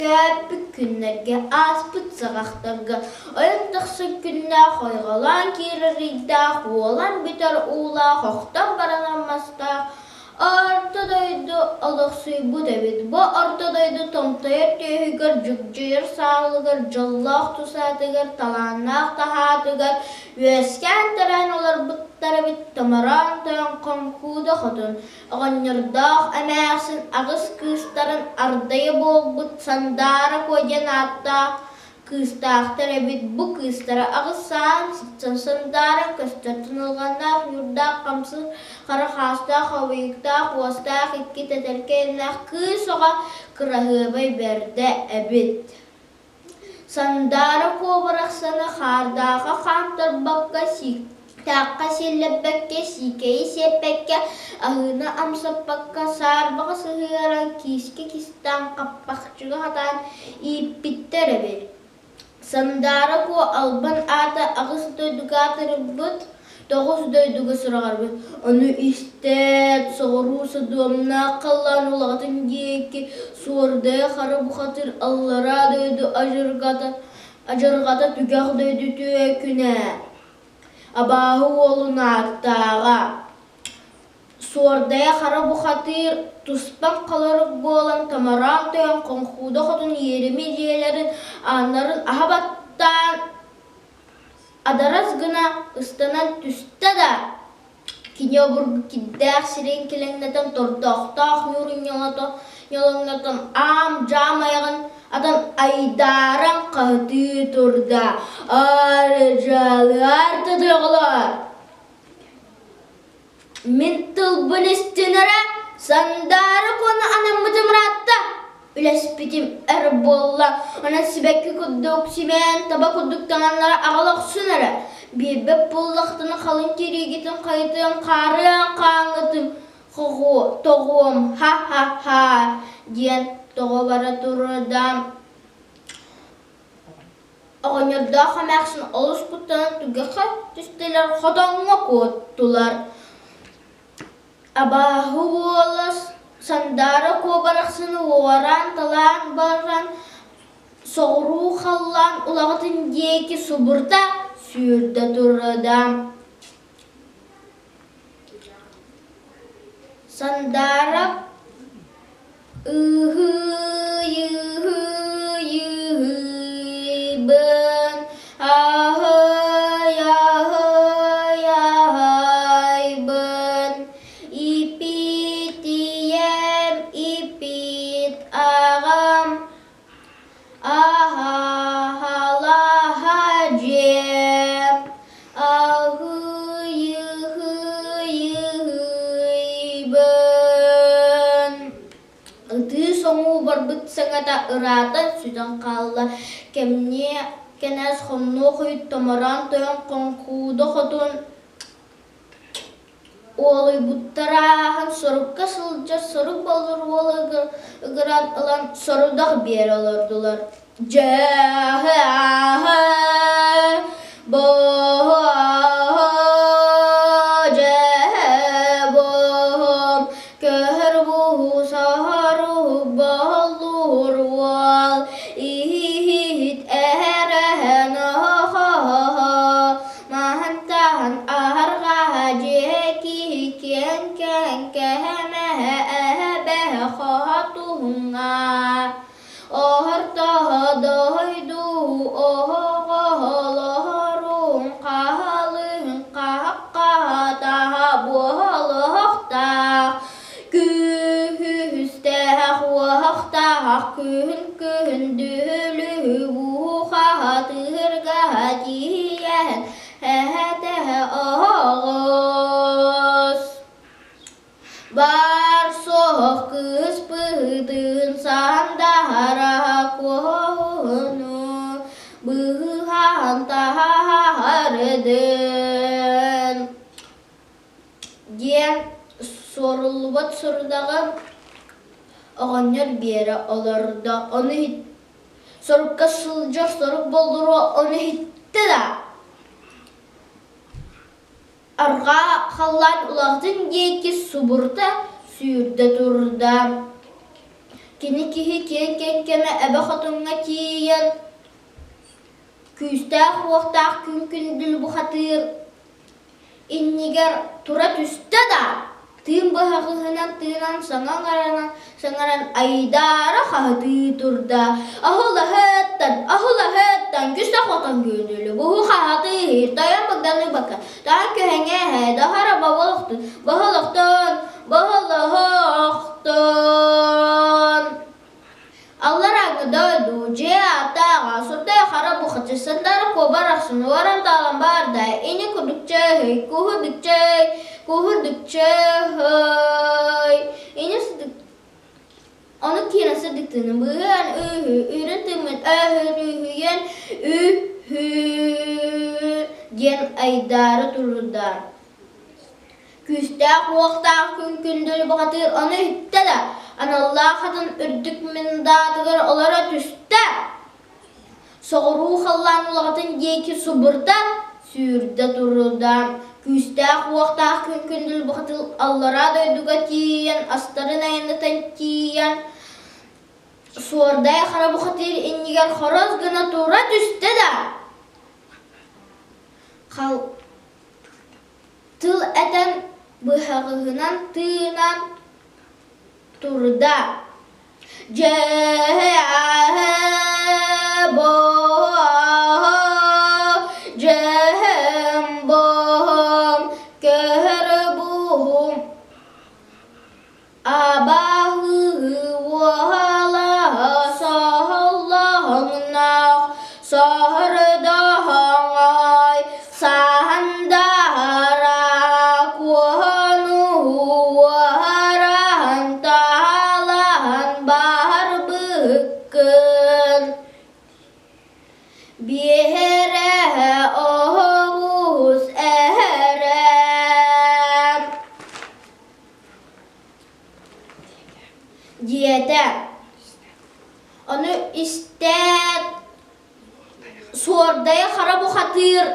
Көөппүт күннэргэ, ааспыт саҕахтарга ойон тахсар күннээх, ойҕолоон киирэр ыйдаах, уолан бүтэр уулаах, охтон баранар мастаах Орто дойду олохсуйбут эбит. Бу орто дойду томтойор түөһүгэр, дьүгдьүйэр саалыгар, дьоллоох тусаатыгар, талааннаах таһаатыгар үөскээн-төрөөн олорбуттар эбит томороон тойон Хоҥкууда хотун Оҕонньордоох эмээхсин аҕыс кыыстарын ардайа буолбут Сандаара Куо диэн ааттаах кыыстаахтар эбит. Бу кыыстара аҕыс саан сыпсан сандааран көстөр тыналҕаннаах ньуурдаах хамсыыр хара хаастаах обуйуктаах уостаах икки тэтэркэй иннээх кыыс оҕо кыраһыабай бэрдэ эбит. Сандаара Куо барахсаны хаардаахха хаамтарбакка, сииктээххэ сиэллэрбэккэ, сиикэйи сиэппэккэ, аһыыны амсаппакка, саарбаҕа сыһыаран, киискэ кистээн, хаппахчыга хатаан ииппиттэр эбит. Сандаара Куо албан аата аҕыс дойдуга аатырбыт, тоҕус дойдуга сураҕырбыт. Ону истээт, соҕуруу содуомнаах халлаан улаҕатын диэки суордайа хара бухатыыр аллараа дойду адьырҕата, адьырҕата түгэх дойду түөкүнэ, абааһы уолун ааттааҕа. Суордайа хара бухатыыр туспах холорук буолан томороон тойон Хоҥхууда хотун иэримэ дьиэлэрин ааннарын аһа баттаан адарас гына ыстанан түстэ да, кини обургу кирдээх сирин килэҥнэтэн тордохтоох ньуурун ньолоҥнотон аам-дьаам айаҕын атан айдааран хаһытыы турда: «Арыдьалыар тыдыҕылар! Мин тылбын истин эрэ, Сандаара Куону анаммытым ыраатта, үлэспитим эр буолла, онон сибэкки курдук симээн, таба курдук таҥаннара аҕала охсун эрэ, биэрбэт буоллахтына халыҥ тириигитин хайытыам, хаарыан хааҥҥытын тоҕуом, ха-ха-ха диэн тоҕо бара турда. Оҕонньордоох эмээхсин олус куттанан түгэххэ түстүлэр, хотоҥҥо куоттулар. Абааһы уола Сандаара Куо барахсаны уораан-талаан баран соҕуруу халлаан улаҕатын диэки субурта сүүрдэ турда. Сандаара Ыһыы-ыһыы-ыһыыбын, аһый-аһый-аһайбын, иппит ийэм, иппит аҕам, Аһаһалаһа дьиэм, аһыйыһыйыһыйбын. Ытыы-соҥуу барбыт саҥата ыраатан сүтэн хаалла. Кэмниэ кэнээс хомнуо хойут томороон тойон Хоҥкууда хотун Уолуйбуттар ааһан сорукка сылдьар сорук боллур уолу ыҥыран ылан сорудах биэрэ олордулар: «Дьэ, бо-дьэ, көһөр буһу саһаруһук боллуур уол иһит эһэрэһэн Маһантаһан аһарҕаһа дьиэ киһи киэҥ кэҥ кэһэмэһэ эһэбэһэ хоһотуһуҥа Оһортоһо дойду оһоҕоһолоһорун хаһалыһын хаһаххаһатаһа буоһолоһохтаах Күүһүстээх уоһахтаах күһүн күһүн дүһүлүһү буухаһа тыыргаһа тиийэһэн эһэтэһэ оһоҕос Бар суох кыыс быһыытын сандаһараһа куоһуну быыһаан таһаарыдын диэн суоруллубат сорудаҕы оҕонньор биэрэ олордо. Ону сорукка сылдьар сорук боллуруо ону иһиттэ да арҕаа халлаан улаҕатын диэки субурта сүүрдэ турда. Кини киһи киэҥ кэҥкэмэ эбэ хотуҥҥа тиийэн күүстээх-уохтаах күн күндүл бухатыыр иннигэр тура түстэ да, тыын быһаҕыһынан тыынан саҥа оҥоронон саҥаран айдаара хаһытыы турда: «Аһылаһыттан, аһылаһыттан, күс хотон күндүлү буһу хаһатыы, тойон быгданыбакка, таан күһэҥэ эһэ, даһара бабылохтун, баһылохтон, баһылохтон!» Алларааҥҥы дойду дьиэ ааттааҕа сурдай хара бухаччы сандары куобар ахсын уоран таалан баарда ини курдук чөһүй куһурдук чөй куһурдук чөһөй ини сыдык ону киирэн сыдыктыны быһыан үһү үрүн тыммын өһүн үһүйэн үһү диэн айдаары турда. Күүстээх-уохтаах күн күндүл бухатыыр ону иһиттэ да, аналлаах атын үрдүк мындаатыгар олоро түстэ. Соҕуруу халлаан улаҕатын диэки субурда, сүүрдэ турда. Күүстээх-уохтаах күн күндүл бухатыыр аллараа дойдуга тиийэн, астарын айаннатан тиийэн, Суордай хара бухатыыр иннигэр хорос гына тура түстэ да, хал Тыл этэн быһаҕыһынан тыынан турда: «Дьэһэ дьэһэм боһом көһөр буһум Абааһы уоһалаһа соһоллоһоҥноох соһордоһоҥой саһандаара куоһунуһу уоһараһан таалаһан баһарбыккын Биэһэрэ оһоҕус эһэрэм диэтэ. Ону истээт, Суордайы хара бухатыыр